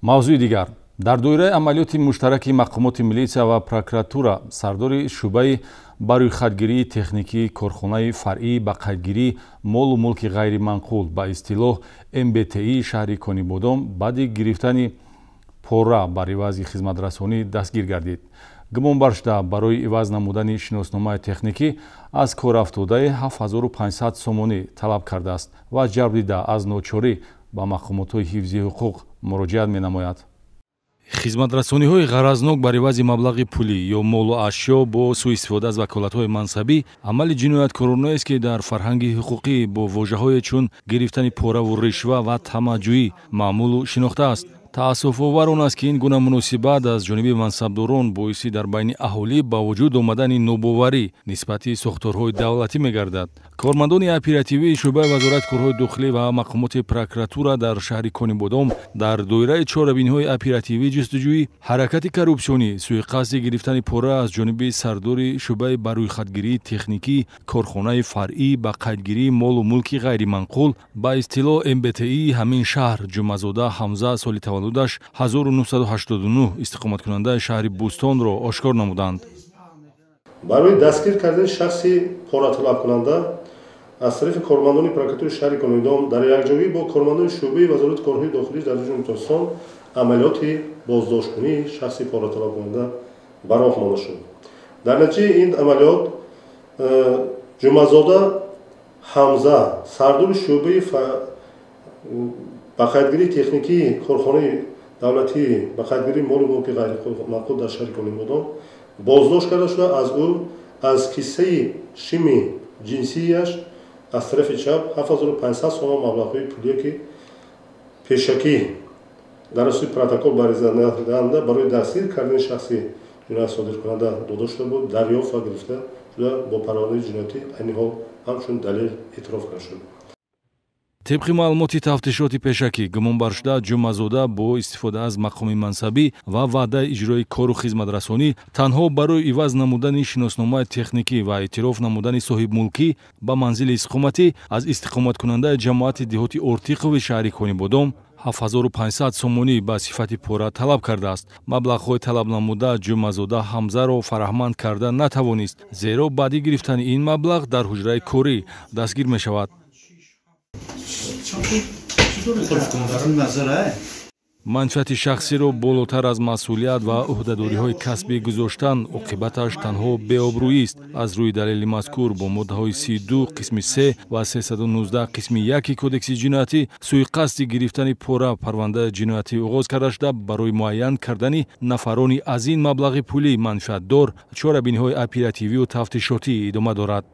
Мавзӯи дигар. Дар доираи амалиёти муштараки мақомоти милитсия ва прокуратура сардори шӯъбаи барӯйхатгирии техникии корхонаи фаръии ба қайдгирии молу мулки ғайриманқул ба истилоҳ МБТИ шаҳри Конибодом баъди гирифтани пора бар ивази хизматрасонӣ дастгир гардид. Гумонбар шуда барои иваз намудани шиносномаи техникӣ аз корафтодаи 7500 сомонӣ талаб кардааст ва ҷалб дида аз ночорӣ ба мақомотҳои ҳифзи ҳуқуқ муроҷиат менамояд. Хизматрасониҳои ғаразнок бар ивази маблағи пулӣ ё молу ашё бо суистифода аз ваколатҳои мансабӣ амали ҷинояткоронаест, ки дар фарҳанги ҳуқуқӣ бо вожаҳое чун гирифтани пораву ришва ва тамаъҷӯӣ маъмулу шинохтааст. Таассуфовар он аст, ки ин гуна муносибат аз ҷониби мансабдорон боиси дар байни аҳолӣ ба вуҷуд омадани нобоварӣ нисбати сохторҳои давлатӣ мегардад. Кормандони оперативии шӯъбаи вазорати корҳои дохилӣ ва мақомоти прокуратура дар шаҳри Конибодом дар доираи чорабиниҳои оперативӣ ҷустуҷӯӣ ҳаракати коррупсионӣ, суиқасди гирифтани пора аз ҷониби сардори шӯъбаи барӯйхатгирии техникии корхонаи фаръӣ ба қайдгирии молу мулки ғайриманқул ба истилоҳ МБТИ ҳамин шаҳр Ҷумъазода Ҳамза соли таваллудаш 1989 истиқоматкунандаи шаҳри Бӯстонро ошкор намуданд. Барои дастгир кардани шахси пораталабкунанда аз тарафи кормандони прокуратураи шаҳри Конибодом дар якҷоягӣ бо кормандони шӯъбаи вазорати корҳои дохилӣ дар Ҷумҳурии Тоҷикистон амалиёти боздошткунии шахси пораталабкунанда ба роҳ монда шуд. Дар натиҷаи ин амалиёт Ҷумъазода Ҳамза, сардори шӯъбаи ба қайдгирии техникии корхонаи давлатии ба қайдгирии молу мулки ғайриманқул дар шаҳри Конибодом боздошт карда шуда, аз ӯ аз киссаи шими ҷинсияш аз тарафи чап 7500 сомон маблағҳои пулие, ки пешакӣ дар асоси протокол баррезадаанда барои дастгир кардани шахси ҷиноят содиркунанда дода шуда буд, дарёфт ва гирифта шуда бо парвандаи ҷиноятӣ айни ҳол ҳамчун далел эътироф карда шуд. Тибқи маълумоти тафтишоти пешакӣ гумонбаршуда Ҷумъазода бо истифода аз мақоми мансабӣ ва ваъдаи иҷрои кору хизматрасонӣ танҳо барои иваз намудани шиносномаи техникӣ ва эътироф намудани соҳибмулкӣ ба манзили истиқоматӣ аз истиқоматкунандаи ҷамоати деҳоти Ортиқови шаҳри Конибодом 7500 сомонӣ ба сифати пора талаб кардааст. Маблағҳои талабнамуда Ҷумъазода Ҳамзаро фараҳманд карда натавонист, зеро баъди гирифтани ин маблағ дар ҳуҷраи корӣ дастгир мешавад. Манфиати шахсиро болотар аз масъулият ва ӯҳдадориҳои касбӣ гузоштан оқибаташ танҳо беобрӯист. Аз рӯи далели мазкур бо моддаҳои 32 қисми 3 ва 319 қисми 1 кодекси ҷиноятӣ суиқасди гирифтани пора парвандаи ҷиноятӣ оғоз карда шуда, барои муайян кардани нафарони аз ин маблағи пулӣ манфиатдор чорабиниҳои оперативию тафтишотӣ идома дорад.